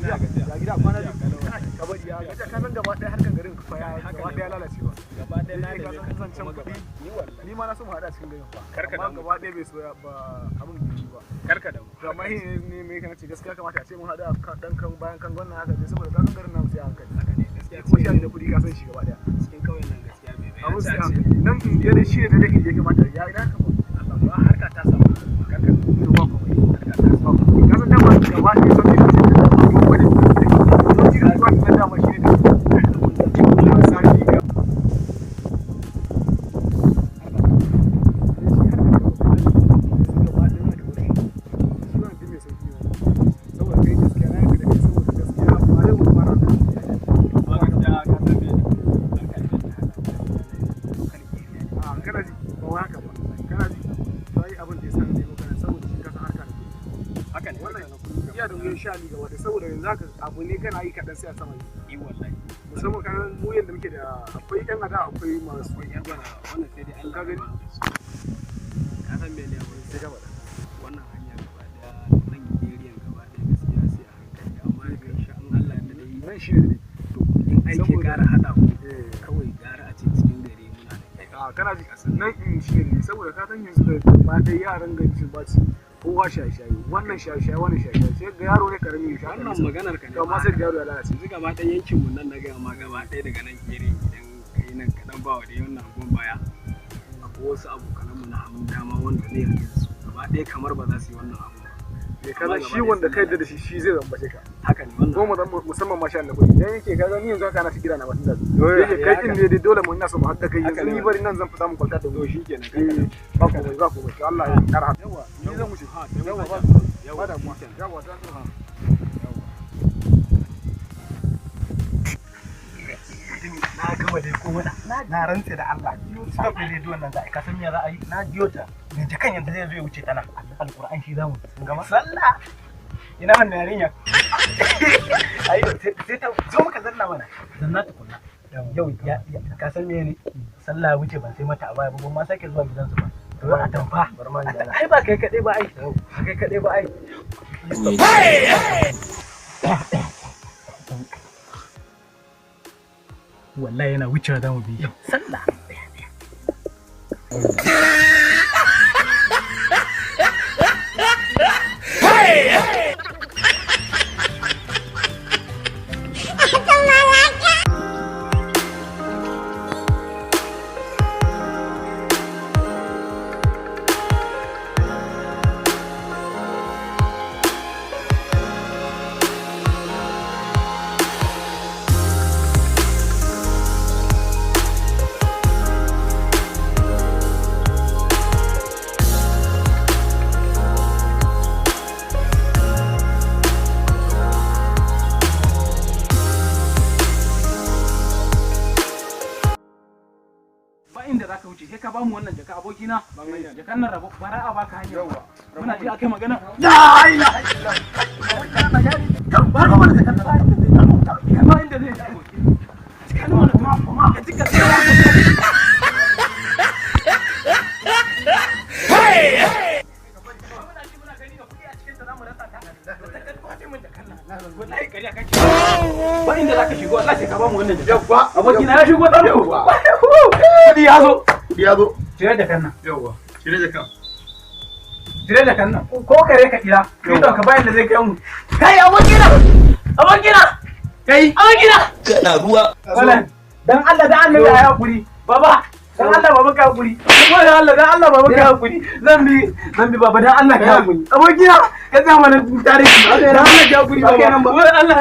Ya gida, kwana biyu. Ka bari ya gajiya, ka san gaba ɗaya harkan garin fa ya gaba ɗaya lalacewa. Gaba ɗaya na Ka da san zancen kuɗi. Ni ma na so mu haɗu a cikin garin fa. Karka Amma damu. gaba ɗaya bai so ya ba abin bai yi ba. Karka da To amma shi ne me kana ce gaskiya kamata a ce mun haɗu a ɗan kan bayan kan wannan haka dai, saboda kasan garin namu sai a hankali. Haka ne, gaskiya. Ko shi da kuɗi ka san shi gaba ɗaya. Cikin kauyen nan gaskiya bai bai Abin sai a hankali. Nan in je dai shi ne da dai ya kamata ya ina ka ba. Allah ba, harka ta samu, karka da To ba komai. Harka ta samu. Ka san dama gaba ɗaya sauƙi da ce da dama wani sauƙi da zuwa na dama shi ne da sati ga Amma gaskiya ka san me ne, harka ce ta hada local area ne. Kana ji ba wai haka ba, kana ji sai abin da ya sa ne kana saboda shi ka san harka da kuɗi. Haka ne. Wannan iya da wuyan sha ni gaba ɗaya, saboda yanzu haka abu ne kana yi kaɗan sai a sama yi. Yi wallahi. Musamman kan mu yanda muke da akwai yan ada, akwai masu Akwai yan gwada wannan, sai dai Allah Ka gani? ya ba su. Ka san me ne abin? Sai ka faɗa. Wannan hanya gaba daya, nan area gaba daya, gaskiya sai a hankali, amma insha in Allah ya dai Nan shi ne. To in aiki Saboda- gara hada ku eh kawai, gara a ce cikin gari muna da kai. A kana ji, nan in shi ne, saboda ka san yanzu da gaba ɗaya yaran gari sun baci, kowa shaye-shaye, wannan shaye-shaye, wannan shaye-shaye, sai ga yaro ne karami ya sha. Wannan maganar ka ne. To amma sai ga yaro ya lalace. Yanzu gaba ɗaya yankin mu nan na gaya ma, gaba ɗaya daga nan area, idan kai nan kaɗan ba wa da wannan abubuwan baya, akwai wasu abokanan mu na hannun dama wanda ne yarda da su gaba ɗaya, kamar ba za su yi wannan abu ba. Me kaza shi wanda ka yarda da shi, shi zai zambace ka. Haka ne wannan. Goma musamman ma sha na kuɗi dan yake, ka gani yanzu haka ana ta kira na batun da yake kai haka din ne. ne dai, dole mu ina so mu haɗa kai Haka yanzu ne. Ni bari nan zan fi samun kwalta da To wuri. shikenan. Eh, ba komai, ba komai. To Allah ya kara haɗu. Yawa, ni zan wuce. Ha, sai mun Yawa, ba sake. Yawa, ba damuwa. shikenan. Yawa, ta zo. Na gama dai ko mana, na rantse da Allah, stop da rediyon nan za a yi. Ka san me za a yi? Na biyo ta da jakan, yanzu zai zo ya wuce ta nan. Alƙur'an shi zamu sun gama sallah. Ina wannan yarinya? Ai sai ta zo muka zanna mana, zanna tukunna. Yau ya ka san me ne, sallah wuce ban sai mata a baya ba, ban ma sake zuwa gidansu ba. To a tamfa, ai ba kai kadai ba, ai ba kai kadai ba ai. Wallahi yana wucewa za mu bi sallah. Ba inda zaka wuce sai ka bamu wannan jaka, abokina. Jakan nan rabo bara a baka hanya. Muna ji akai magana. La ilaha illallah. Ba mana jakan nan, ba inda zai ji aboki. Jakan mana kuma ka jika sai. Muna ji muna gani da kuɗi a cikin ta zamu rasa ta. Ta kwace min jakan nan. Wallahi ƙarya kake. Ba inda zaka shigo, wallahi sai ka bamu wannan jaka. Yawwa. Abokina ya shigo tarko. Yawwa. Kuɗi ya zo. Kuɗi ya zo. Cire jakan nan. Yawwa, shirye jaka. Cire jakan nan. Ko kare ka kira. Idon ka bayan da zai kai mu. Kai abokina! Abokina! Kai abokina! Kana ruwa. Wannan dan Allah da Allah ya hakuri. Baba, Dan Allah baba ka hakuri. Dan Allah, dan Allah baba ka hakuri. Zan bi baba, dan Allah ka hakuri. Abokina, ka tsaya mana tarihi. Dan Allah ka hakuri baba. Dan Allah.